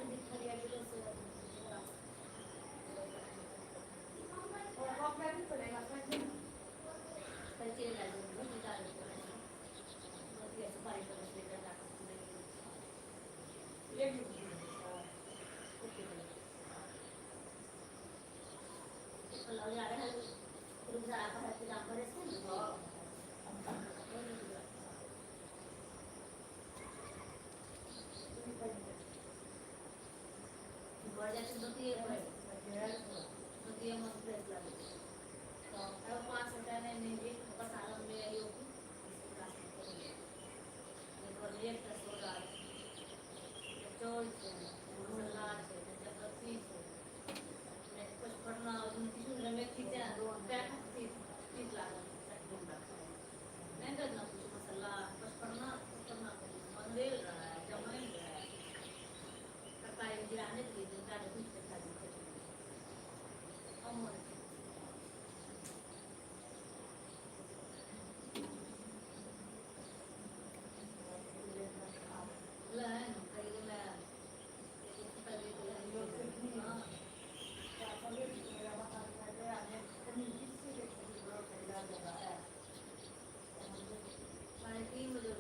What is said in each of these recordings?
3:30 बजे।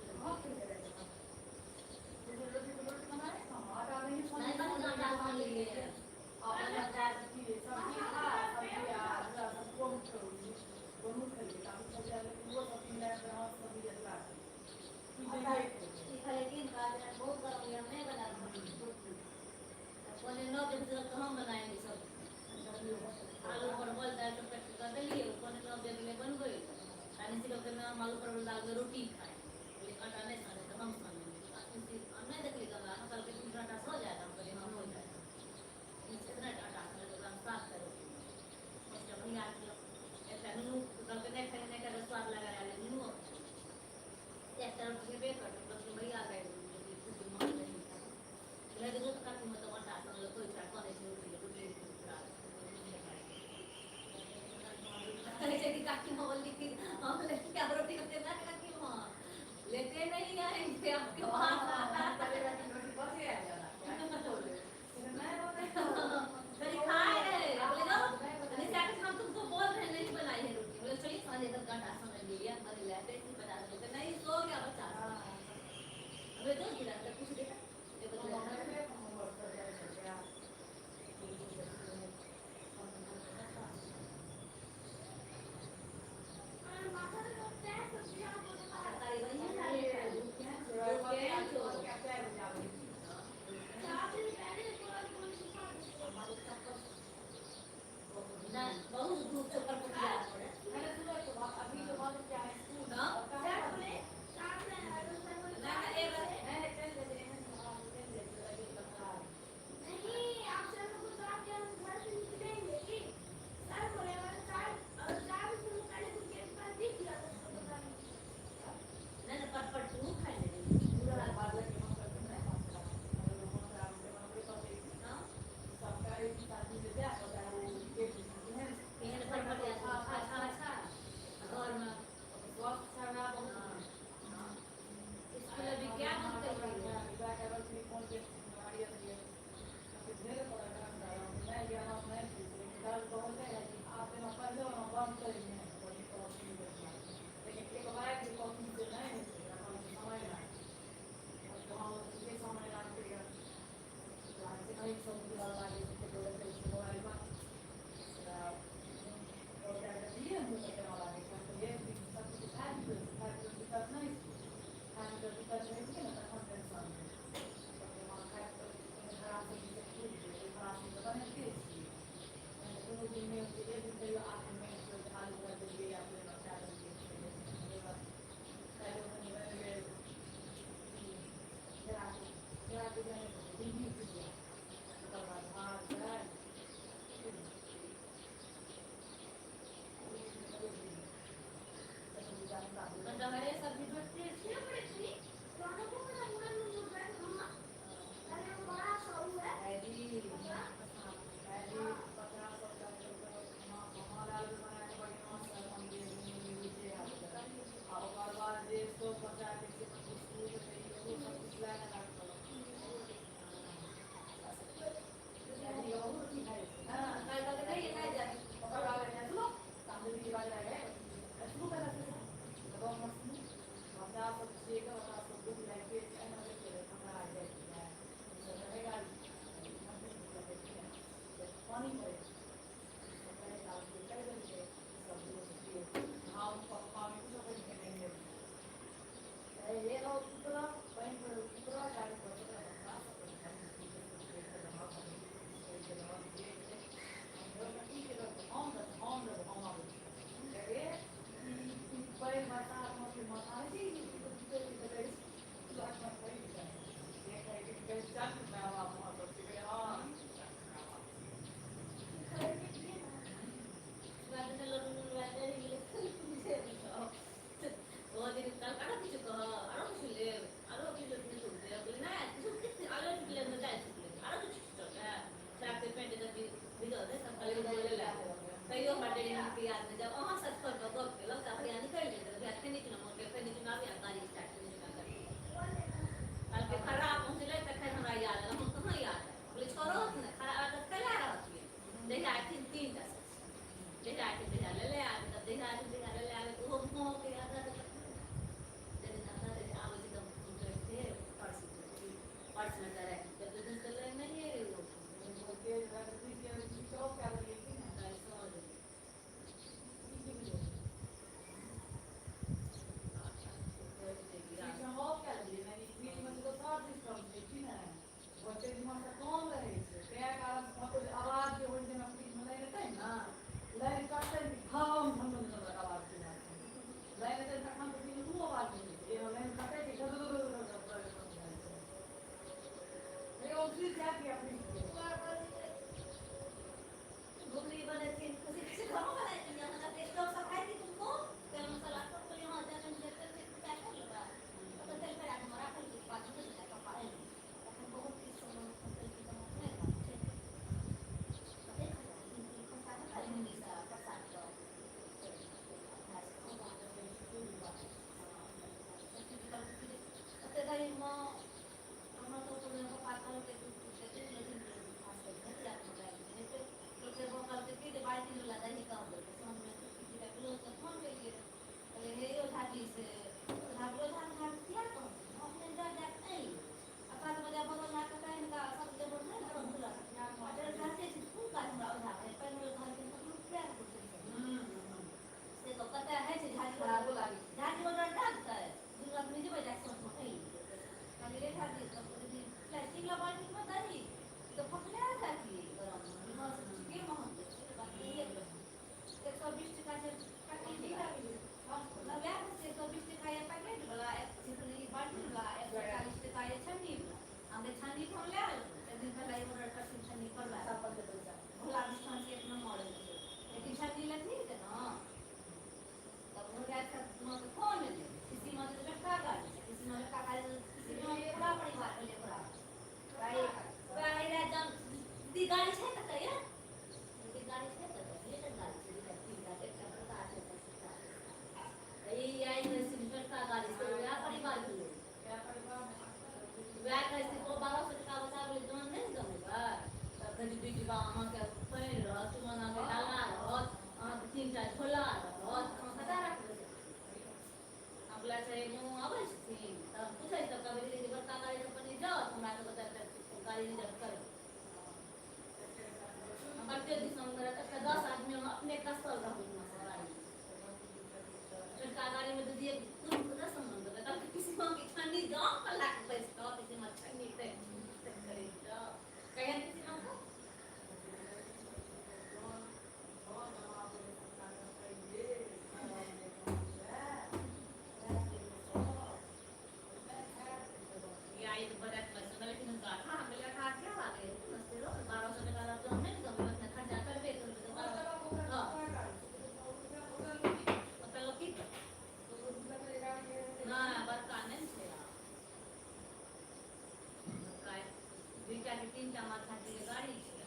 तीनटा माथा के गाड़ी छै,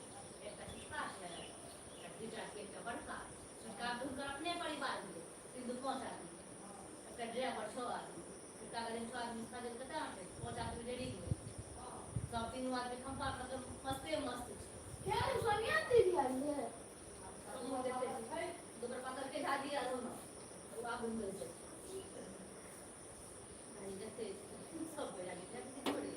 एकटा छोटका छै, दूटा के एकटा बड़का। छोटका तऽ हुनकर अपने परिवार भेलै, तीन दू पाँच आदमी, एकटा ड्राइवर, छओ आदमी। छोटका गाड़ीमे छओ आदमी खा कतेक आटे, पाँच आदमी रेडी भेल सब, तीनू आदमी खम्पा मतलब मस्ते मस्त छै। के सोनिया दीदी आयल है? समूह देखते छै दोबर पातर के झाजी आर होनो ओ आब घुमबै छै देखते सब कोइ झाजी झाजी थोड़े।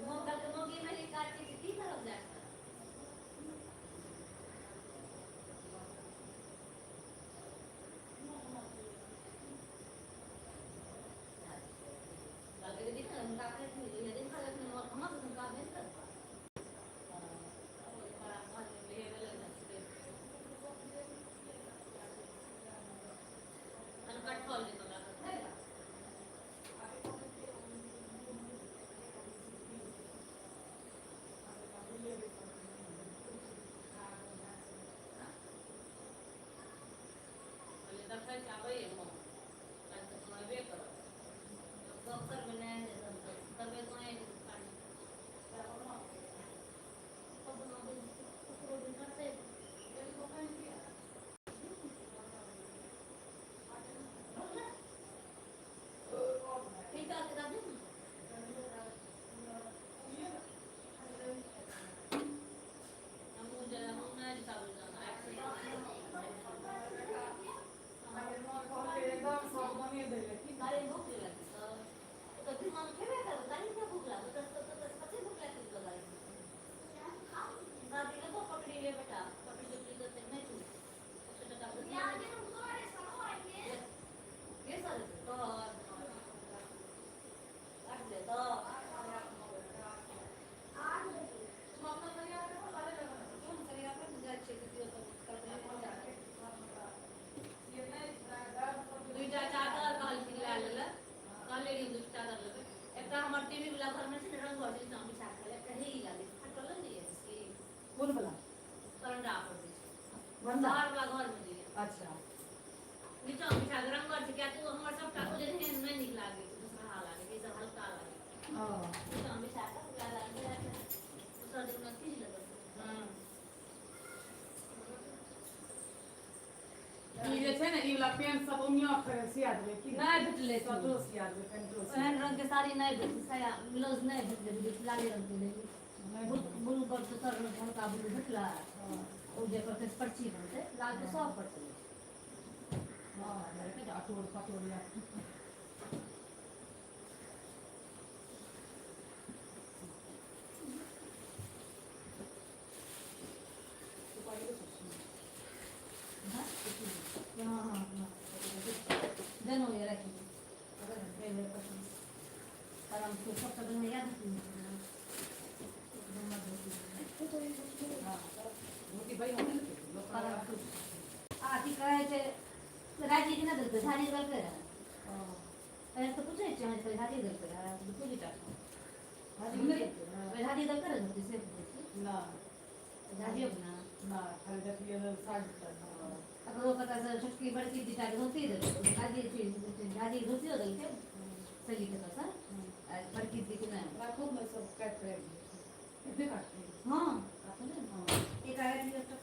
मौका मौगी में काट के की करब जाके? कहलकै दीदी ने हुनका अपने दिन खा लेथिन, हमर तऽ हुनका भेल करबा कटहल जे तोरा। देखै छै आबैए माँ, काल्हि तऽ सुनेबे करब। गप करबै नहि करबै तो। करतै। ठीक है, दादी। हमहूँ हम नहि साबुदाना। गाड़ी भूख लागल तऽ दिमाग खेबे करब, गाड़ी के भूख लागल तऽ कते भूख लागल गाड़ी। दादी के पकड़ी ले बेटा, पकड़ी ले प्लीज, नहीं छू टका के सर तो काट ले तो। दुईटा चादर कहलखिन लए लेलक, कहले रहियै दूटा चादर लेबै। एकटा हमर टीवी वाला घरमे छै ने, रंग भर छै, बिछा के एकटा हे ई लागे फटल ने ये की। कोन वाला? बरंडा पर जे छै। बरंडा? बाहर वाला घर मे जे। अच्छा। नीचा बिछा के रंग छै, किया तऽ ओ हमर सबटा ओ जे एहन नहि नीक लागै छै, दूसरा लागै छै, ई सब हल्का लागै छै। नीचा बिछा के लगा के दोसर दिन खींच लेबै। ई जे छै ने, ई वाला पेंट सब ओनिया फेर सिया देबै की? नहि भेटलै। शर्टो सिया देबै, पेंटो सिया। ओहन रंग के साड़ी नहि भेटलै, साया ब्लाउज नहि भेटलै दीदी, लाले रंग के लेली। नहि। ब्लू पर दोसर रंग हल्का ब्लू भेटलै, ओ जे पर पर्ची बनतै, लाल तऽ सब पर चलै छै। हँ, अटोर पटोर या। हाँ, जनउ ये राखि परम सबसँ बढ़िआँ याद। एक नम्बर धोती। धोती बढ़िआँ नहि ने लोक। परम आ की कहै छै, राजी के नहि देलकै, झाड़ी देलकै रहए। पहिले तऽ पूछै छियै अहाँ, झाड़ी देलकै रहए पूजी टा? झाड़ी नहि देलकै। झाड़ी देलकै रहए धोती, से पूछै छी। नहि। झाड़ियो के ने? नहि, खाली देखलियै साड़ी। ककरो कतऽ छोटकी बड़की दीटाके धोती देलकै, झाजी झाजी धोतियो देलकै सहेलीके ओतऽसँ, आ बड़की दीदीके नहि। राखू ने, सब काटि कऽ राखि दियौ। एतने काटतै। हँ, काटू ने। एक आगे एकटा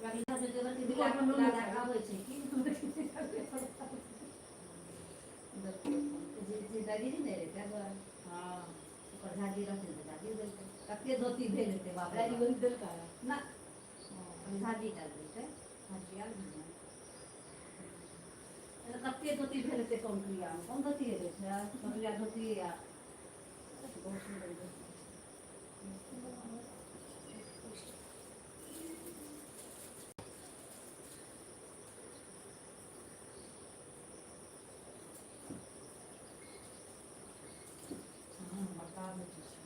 बड़की दीदी आबै छै की जे दादी नहि रहै ताहि दुआरे। ओकर झाजी रहथिन तऽ झाजी देलकै। कते धोती भेल हेतै बाप रे। दादी वही देलकै? ना, झाजी टा देलकै, झाजी आयल ने। कते धोती भेल हेतै कौन क्रियामे, कोन धोती हेतै छै कौन धोती आ बहुत सुन्दर धोती। बड़का धोती छै।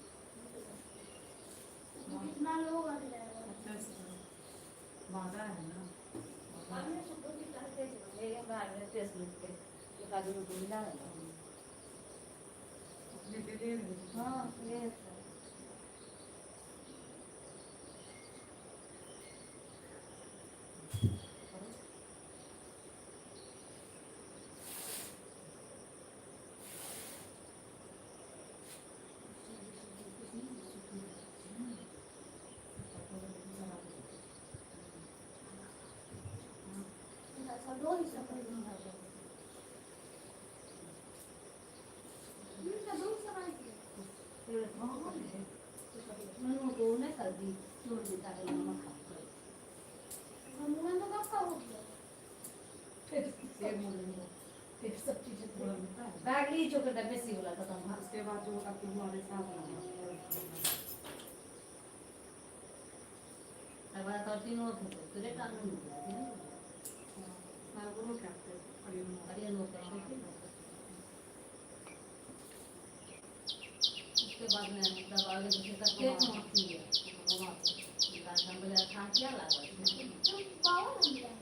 कितना लोग आ जाएगा? बाँका है ना। सामने से धोती टहलते छै, हमरा आरके टेस्ट लगतै, एक आदमी को मिला लेलहुँ। अपने दे दे रहै छै। हाँ, से दो हिस्सा कर दूंगा। दो हिस्सा बना दिया। मनु को नहीं कर दी चूर देता है नमक खा मुंह तो कब का हो गया? फिर मुझे फिर सब चीजें थोड़ा बैग ली चोकर बेसी वाला खत्म। उसके बाद जो आपके हमारे साथ तकर बाद तीनों तुरे कानून हाँ वो करते अरे नो करते। उसके बाद में तब आगे दूसरे का केक होती है हम बोले खांसिया लागल।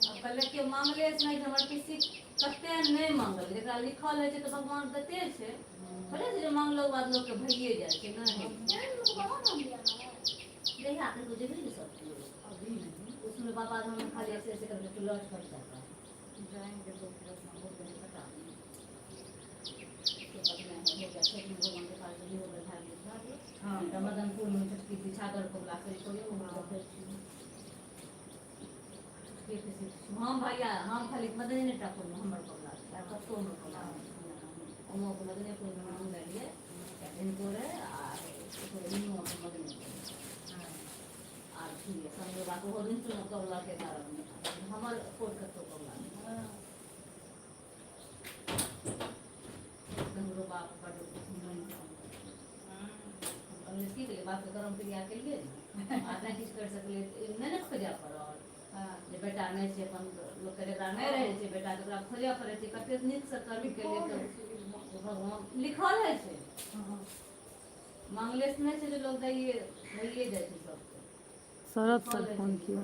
अब कहले कि मांगले से नहीं, हमर किसी कते नहीं मांगल, जकरा लिखल होइ छै तऽ भगवान देते छै। थोड़े छै जे मांगलो बाद लोकके भइए जाइ छै। नहीं जहिया अपने को जेबही ने सब अभी नहीं। उसमें बाबा धाम में खाली ऐसे ऐसे करके लौट कर जाता है। जाएंगे तो फिर अपना हो गया पता नहीं। उसके बाद में हो गया छठ में भगवान के पास भी हो गया झाड़ झाड़। हाँ। मदनपुर में छोटकी छागर को बुला कर छोड़िए फिर हम भैया हम खाली मदने ठाकुर में हमर कमला छै, आर कतहु हमर कमला ओमो के मदनेपुर में हम रहियै हिनको रहै आ मदनेपुर आर की संगे बात ओहो दिन सुनब कमला के कारण हमर कोट कतहु कमला नहि। हमरो बाप बड हम की केलियै बापके कर्म क्रिया केलियै ने आ नहि किछु करि सकलियै नहि ने खोजऽ पड़ल जे बेटा नहि छै। अपन लोकके जकरा नहि रहै छै बेटा ओकरा खोजऽ पड़ै छै। कतेक नीकसँ कर्म केलियै तऽ भगवान लिखल होइ छै। मांगले से नहि छै जे लोक दैये भइए जाइ छै सबके। शरद सर फोन किया।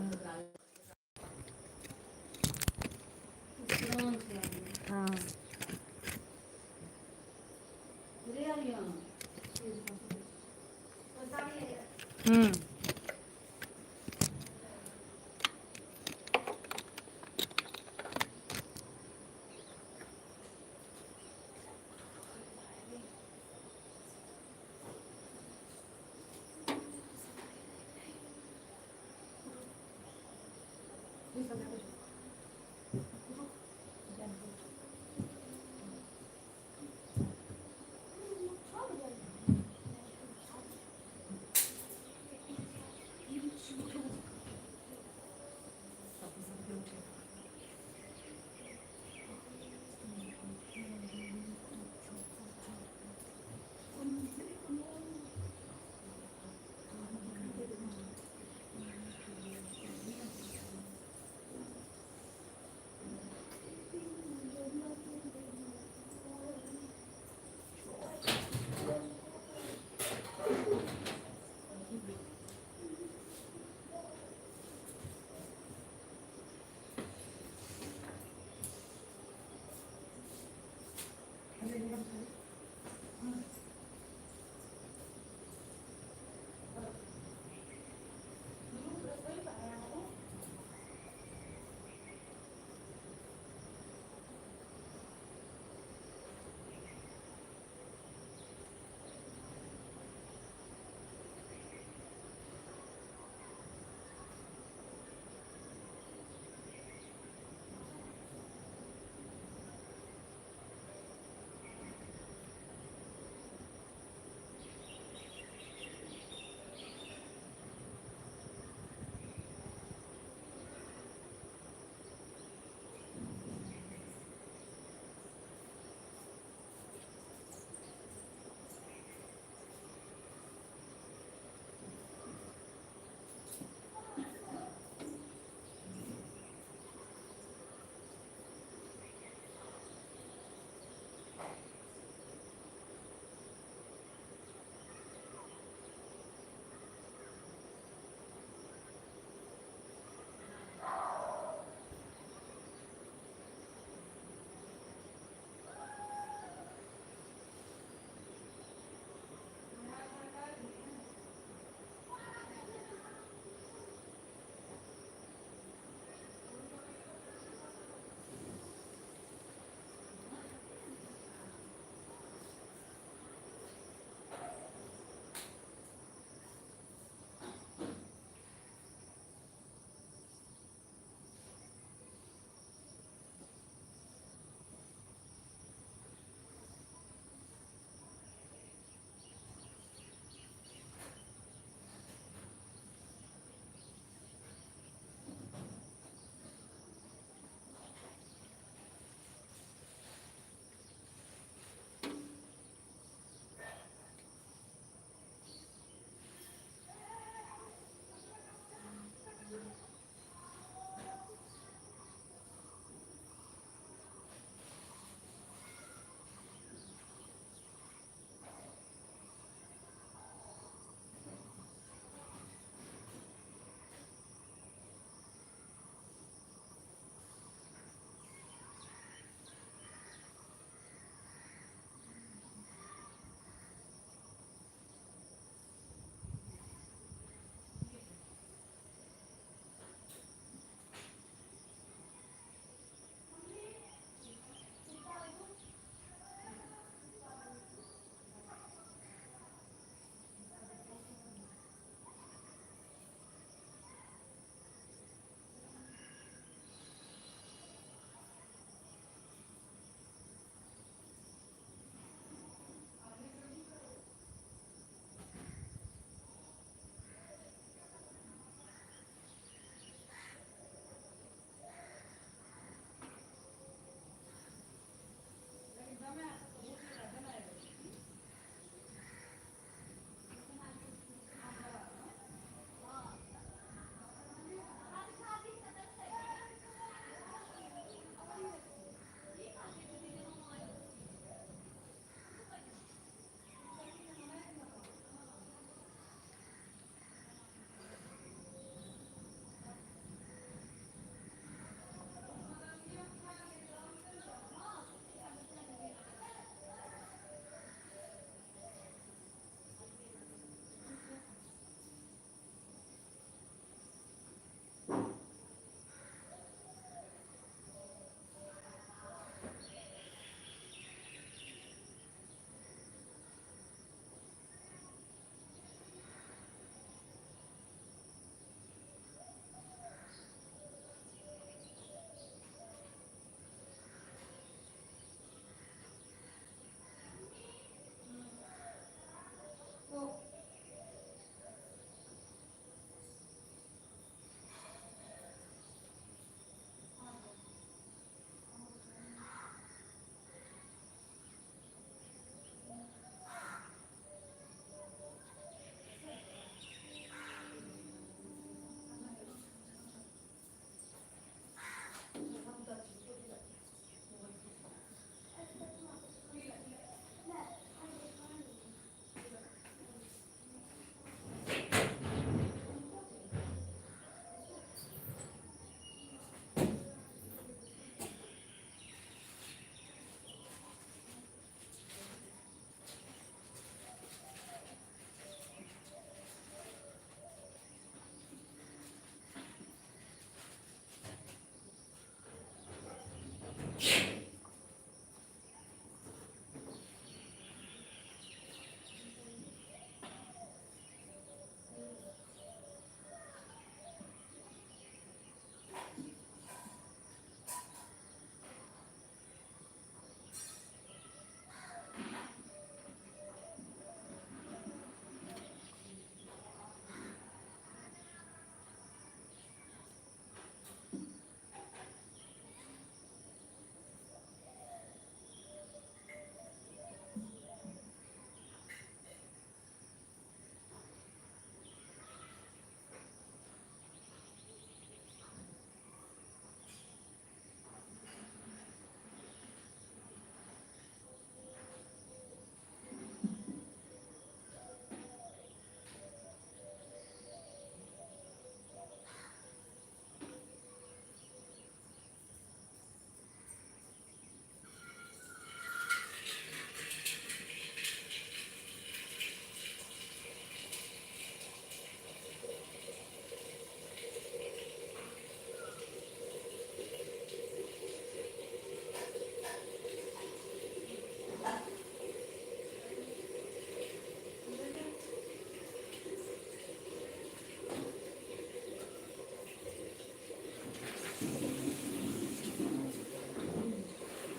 हाँ। रे आर्यन। हम्म।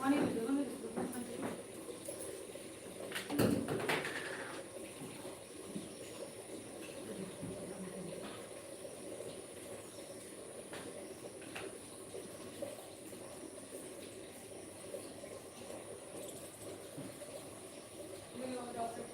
पानी दे दो ना मेरे को।